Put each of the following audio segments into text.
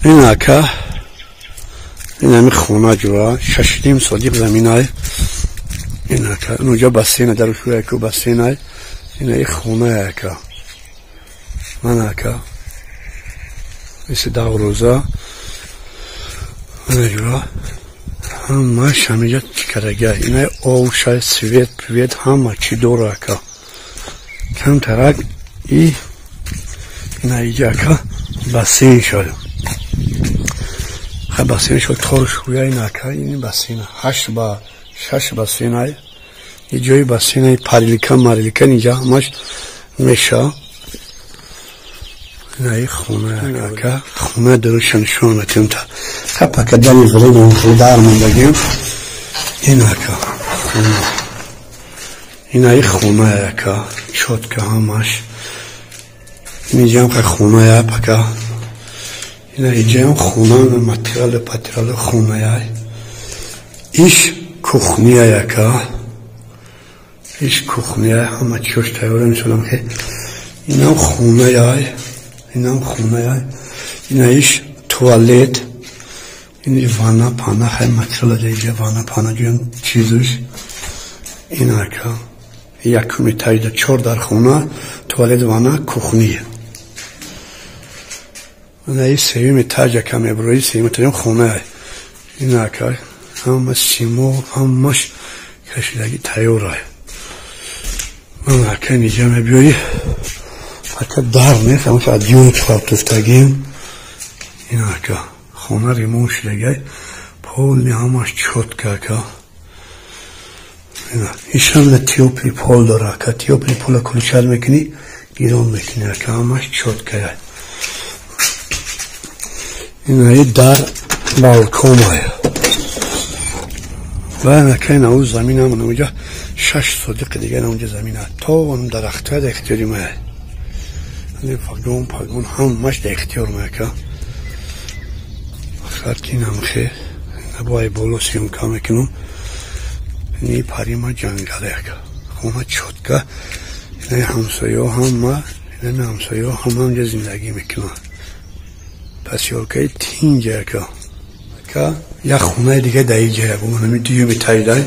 Ин ака, ин ҳами хона ҷура 6.5 сотих заминай. Ин ака, инуҷа бассейна, дарушӯяку бассейнай. Ина и хонае ака. Ман ака, мисли даврӯза ана ҷура ҳамаш ҳамиҷа чӣ карагай. Инай овшай, свет, привет, ҳама чӣ дора ака. Камтарак и ина иҷа ака бассейн шуд. Ха, бассейн шуд, торшӯя ин ака, ин бассейна 8 ба 6 бассейнай. И ҷои бассейнаи парилка марилка инҷа ҳамаш меша. Инаи хона ака, хона дуруша нишон метиҳем та. Ха, пока дани ғиридам дар мондагим. Ин ака хона. Инаи хона ака, чётко ҳамаш. Инҷам ха хоная пока. Ина иҷам хона, материали патериали хоная. Иш кухня ака. Иш кухня, ҳама чиёш тайёра мисолам ки инам хоная, инам хоная. Ина иш туалет, ин ванна пана, хай материала иҷа ванна пана ҷоям чизуш. Ин ака якум этажда чор дар хона, туалет, ванна, кухня. Ина и сеюм этаж ака меброи, сеюм этажам хона. Ин ака ҳама симо ҳамаш кашидаги тайёра. Ман ака инҷа мебиёи, ака дар нест, ҳамаш адён туфтагим. Ин ака хона ремонт шудагай, полный ҳамаш чётко ака. Ишам на тёплый пол дора ака, тёплый пола включать мекунӣ, гирон мекунӣ ака, ҳамаш чётко. Инаи дар балконай. Ва ака ина ӯ заминам унҷа 6 сотиқи дига унҷа замина то он дарахтҳоя дар ихтиёри мая. Вагон пагон ҳамаш дар ихтиёр мая ака. Мақсад ки инам хе бо боло съёмка мекунам. Ини парима ҷангале ака. Хона чётко. Инаи ҳамсояҳо ҳама, инами ҳамсояҳо ҳама ҳамҷа зиндагӣ мекунанд. Посёлкаи тинҷ ака. Ака як хонаи дига дар иҷая бо ҳами дуюм этаждай.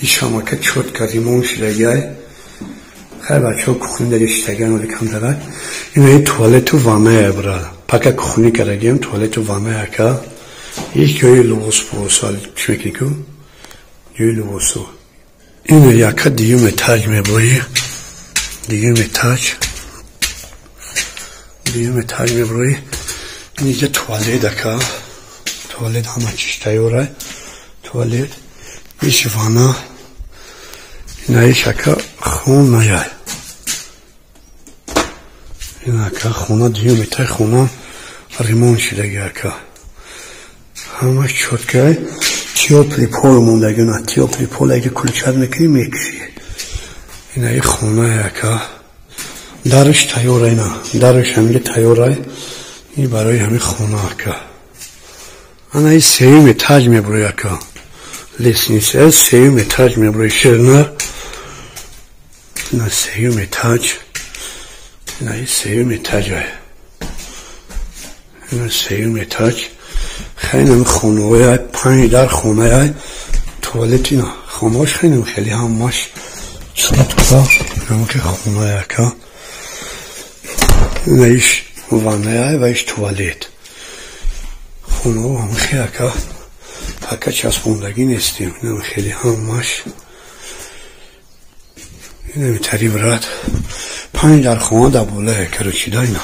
Ишам ака чётко ремонт шудагиай. Хай, бачаҳо кухня дар иштагиан оли камтарак. Инаи туалету ванная бра. Пока кухня карагием, туалету ванная ака. Иш ҷои либос пӯсу чӣ мекунӣ ку? Ҷои либосу. Ина яка дуюм этаж меброи. Дуюм этаж. Дуюм этаж меброи. Инҷа туалет ака. Туалет ҳама чиз тайёра. Туалет. Иш ванна. Ина иш ака хоная. Ин ака хона дуюм этаж, хона ремонт шудаги ака. Ҳамаш чётко. Тёплый пол мондаги, на тёплый пол аги включать мекунӣ, мекушӣ. Инаи хоная ака. Дараш тайёра, ина. Дараш ҳамиҷа тайёра. Ин барои ҳамин хона ака. Ана и сеюм этаж меброи ака. Лестница сеюм этаж меброи шернар. Ина сеюм этаж. Ина и сеюм этажа. Ина сеюм этаж. Хеле хонаҳои панҷ дар хонаи туалет, ина хонаҳош хеле хеле ҳамаш чётко. Ҳамаки хонаи ака. Ина иш ванная ва иш туалет. Хонаҳо ҳамахи ака, пока часпондагӣ нестем. Инам хеле ҳамаш инами тари брат панҷ дар хона дар болае, короче, да ина.